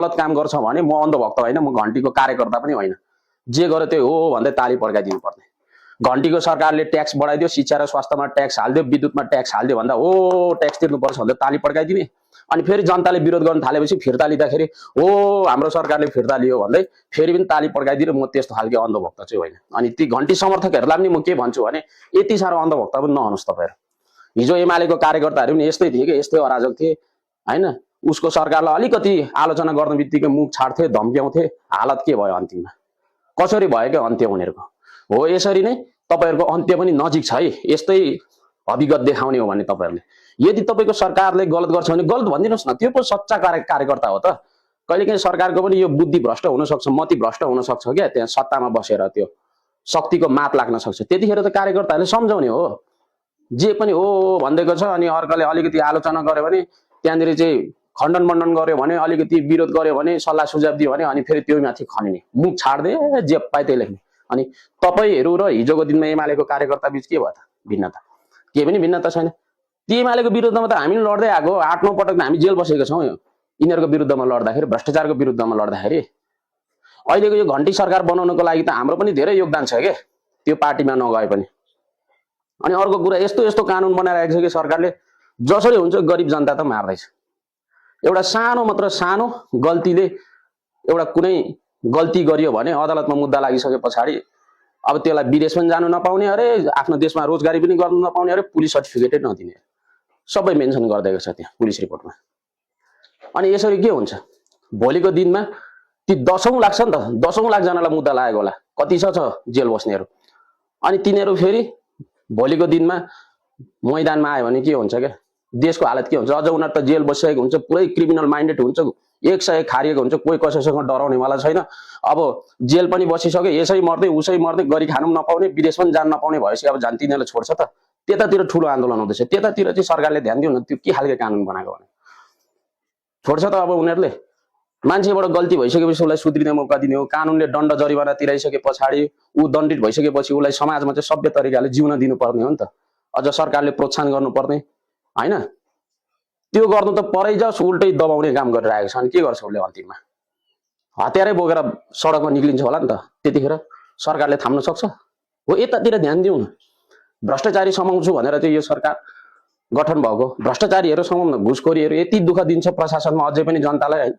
गलत काम गर्छ भने म अन्धभक्त होइन, म घन्टीको कार्यकर्ता पनि होइन। जे गरे त्यो हो भन्दै ताली पड्काइदिनु पर्ने। घन्टीको सरकारले ट्याक्स बढाइदियो, शिक्षा र स्वास्थ्यमा ट्याक्स हालिदियो, विद्युतमा ट्याक्स हालिदियो भन्दा ओ ट्याक्स तिर्नुपर्छ भन्दै ताली पड्काइदिने। अनि फेरि जनताले विरोध गर्न थालेपछि फिर्ता लिँदाखेरि हो हाम्रो सरकारले फिर्ता लियो भन्दै फेरि पनि ताली पड्काइदियो। म त्यस्तो खालको अन्धभक्त चाहिँ होइन। अनि ती घन्टी समर्थकहरूलाई पनि म के भन्छु भने यति साह्रो अन्धभक्त पनि नहुनुहोस् तपाईँहरू। हिजो एमालेको कार्यकर्ताहरू पनि यस्तै थिए कि, यस्तै अराजक थिए होइन। उसको सरकारलाई अलिकति आलोचना गर्ने बित्तिकै मुख छाड्थे, धम्क्याउँथे। हालत के भयो अन्तिममा? कसरी भयो क्या अन्त्य उनीहरूको? हो यसरी नै तपाईँहरूको अन्त्य पनि नजिक छ है। यस्तै अभिगत देखाउने हो भने तपाईँहरूले, यदि तपाईँको सरकारले गलत गर्छ भने गलत भनिदिनुहोस् न, त्यो पो सच्चा कार्यकर्ता हो त। कहिलेकाहीँ सरकारको पनि यो बुद्धि भ्रष्ट हुनसक्छ, मति भ्रष्ट हुनसक्छ क्या, त्यहाँ सत्तामा बसेर त्यो शक्तिको मात लाग्न सक्छ। त्यतिखेर त कार्यकर्ताहरूले सम्झाउने हो जे पनि हो भनिदिएको छ। अनि अर्काले अलिकति आलोचना गर्यो भने त्यहाँनिर चाहिँ खण्डन मण्डन गर्यो भने, अलिकति विरोध गर्यो भने, सल्लाह सुझाव दियो भने अनि फेरि त्यो माथि खनिने, मुख छाड्दे, जे पाए त्यही लेख्ने। अनि तपाईँहरू र हिजोको दिनमा एमालेको कार्यकर्ता बीच के भयो त भिन्नता? केही पनि भिन्नता छैन। ती एमालेको विरुद्धमा त हामी लड्दै आएको, 8-9 पटक हामी जेल बसेका छौँ यिनीहरूको विरुद्धमा लड्दाखेरि, भ्रष्टाचारको विरुद्धमा लड्दाखेरि। अहिलेको यो घन्टी सरकार बनाउनको लागि त हाम्रो पनि धेरै योगदान छ के, त्यो पार्टीमा नगए पनि। अनि अर्को कुरा, यस्तो यस्तो कानुन बनाइरहेको छ कि सरकारले जसरी हुन्छ गरिब जनता त मार्दैछ। एउटा सानो मात्र सानो गल्तीले, एउटा कुनै गल्ती गरियो भने अदालतमा मुद्दा लागिसके पछाडि अब त्यसलाई विदेश पनि जानु नपाउने अरे, आफ्नो देशमा रोजगारी पनि गर्नु नपाउने अरे, पुलिस सर्टिफिकेटै नदिने, सबै मेन्सन गरिदिएको छ त्यहाँ पुलिस रिपोर्टमा। अनि यसरी के हुन्छ? भोलिको दिनमा ती 10औं लाग्छ नि त, 10औं लाख जनालाई मुद्दा लागेको होला, कति छ जेल बस्नेहरू। अनि तिनीहरू फेरि भोलिको दिनमा मैदानमा आयो भने के हुन्छ क्या, देशको हालत के हुन्छ? अझ उनीहरू त जेल बसिरहेको हुन्छ, पुरै क्रिमिनल माइन्डेड हुन्छ, 100 खारिएको हुन्छ, कोही कसैसँग डराउनेवाला छैन। अब जेल पनि बसिसक्यो, यसै मर्दै उसै मर्दै, गरी खानु पनि नपाउने, विदेश पनि जान नपाउने भएपछि अब झन् तिनीहरूले छोड्छ त? त्यतातिर ठुलो आन्दोलन हुँदैछ। त्यतातिर चाहिँ सरकारले ध्यान दिउँ न, त्यो के खालको कानुन बनाएको भने छोड्छ त? अब उनीहरूले मान्छेबाट गल्ती भइसकेपछि उसलाई सुध्रिने मौका दिने हो। कानुनले दण्ड जरिवाना तिराइसके पछाडि ऊ दण्डित भइसकेपछि उसलाई समाजमा चाहिँ सभ्य तरिकाले जिउन दिनुपर्ने हो नि त। अझ सरकारले प्रोत्साहन गर्नुपर्ने होइन। त्यो गर्नु त परै जाओस्, उल्टै दबाउने काम गरिरहेको छ। अनि के गर्छ उसले? अन्तिममा हतियारै बोकेर सडकमा निक्लिन्छ होला नि त। त्यतिखेर सरकारले थाम्न सक्छ? हो यतातिर ध्यान दिउँ न। भ्रष्टाचारी समाउँछु भनेर चाहिँ यो सरकार गठन भएको, भ्रष्टाचारीहरू समाउन, घुसखोरीहरू यति दुःख दिन्छ प्रशासनमा अझै पनि जनतालाई है।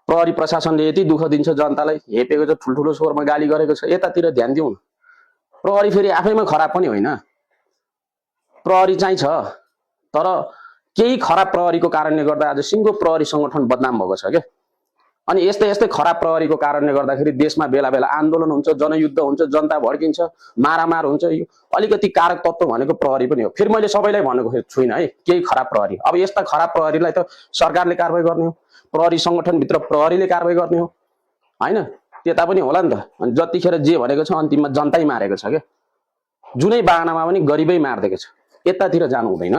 प्रहरी प्रशासनले यति दुःख दिन्छ जनतालाई, हेपेको छ, ठुल्ठुलो स्वरमा गाली गरेको छ। यतातिर ध्यान दिउँ न। प्रहरी फेरि आफैमा खराब पनि होइन, प्रहरी चाहिँ छ, तर केही खराब प्रहरीको कारणले गर्दा आज सिङ्गो प्रहरी संगठन बदनाम भएको छ क्या। अनि यस्तै यस्तै खराब प्रहरीको कारणले गर्दाखेरि देशमा बेला बेला आन्दोलन हुन्छ, जनयुद्ध हुन्छ, जनता भड्किन्छ, मारामार हुन्छ। यो अलिकति कारक तत्त्व भनेको प्रहरी पनि हो। फेरि मैले सबैलाई भनेको छुइनँ है केही खराब प्रहरी। अब यस्ता खराब प्रहरीलाई त सरकारले कारबाही गर्ने हो, प्रहरी संगठनभित्र प्रहरीले कारबाही गर्ने हो होइन। त्यता पनि होला नि त। अनि जतिखेर जे भनेको छ अन्तिममा जनतै मारेको छ क्या, जुनै बाहनामा पनि गरिबै मारिदिएको छ। यतातिर जानु हुँदैन।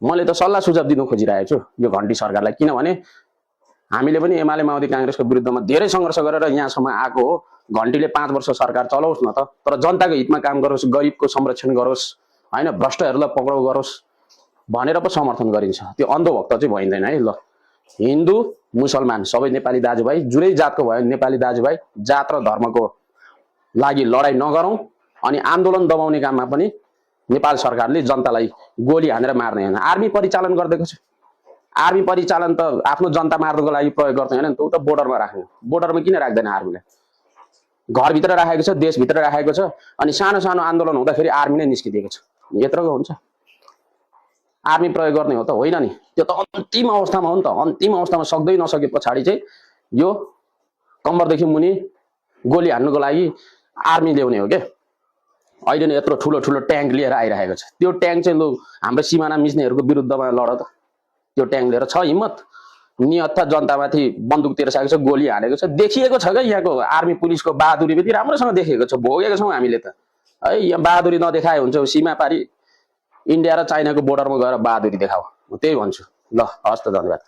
मैले त सल्लाह सुझाव दिन खोजिरहेको छु यो घन्टी सरकारलाई, किनभने हामीले पनि एमाले माओवादी काङ्ग्रेसको विरुद्धमा धेरै सङ्घर्ष गरेर यहाँसम्म आएको हो। घन्टीले 5 वर्ष सरकार चलाओस् न त, तर जनताको हितमा काम गरोस्, गरिबको संरक्षण गरोस् होइन, भ्रष्टहरूलाई पक्राउ गरोस् भनेर पो समर्थन गरिन्छ। त्यो अन्धभक्त चाहिँ भइँदैन है। ल, हिन्दू मुसलमान सबै नेपाली दाजुभाइ, जुनै जातको भयो नेपाली दाजुभाइ, जात र धर्मको लागि लडाइँ नगरौँ। अनि आन्दोलन दबाउने काममा पनि नेपाल सरकारले जनतालाई गोली हानेर मार्ने होइन। आर्मी परिचालन गरिदिएको छ। आर्मी परिचालन त आफ्नो जनता मार्नको लागि प्रयोग गर्दैन नि त, ऊ त बोर्डरमा राख्ने। बोर्डरमा किन राख्दैन आर्मीलाई? घरभित्र राखेको छ, देशभित्र राखेको छ। अनि सानो सानो आन्दोलन हुँदाखेरि आर्मी नै निस्किदिएको छ। यत्रोको हुन्छ? आर्मी प्रयोग गर्ने हो त होइन नि। त्यो त अन्तिम अवस्थामा हो नि त। अन्तिम अवस्थामा सक्दै नसके पछाडि चाहिँ यो कम्मरदेखि मुनि गोली हान्नुको लागि आर्मी ल्याउने हो क्या। अहिले नै यत्रो ठुलो ठुलो ट्याङ्क लिएर आइरहेको छ। त्यो ट्याङ्क चाहिँ लु हाम्रो सिमाना मिच्नेहरूको विरुद्धमा लड त। त्यो ट्याङ्क लिएर छ हिम्मत? निहत्था जनतामाथि बन्दुक तिर्साएको छ, गोली हानेको छ, देखिएको छ क्या। यहाँको आर्मी पुलिसको बहादुरी पनि राम्रोसँग देखेको छ, भोगेको छौँ हामीले त है। यहाँ बहादुरी नदेखाए हुन्छ? सीमा पारी इन्डिया र चाइनाको बोर्डरमा गएर बहादुरी देखाऊ, म त्यही भन्छु। ल हस् त, धन्यवाद।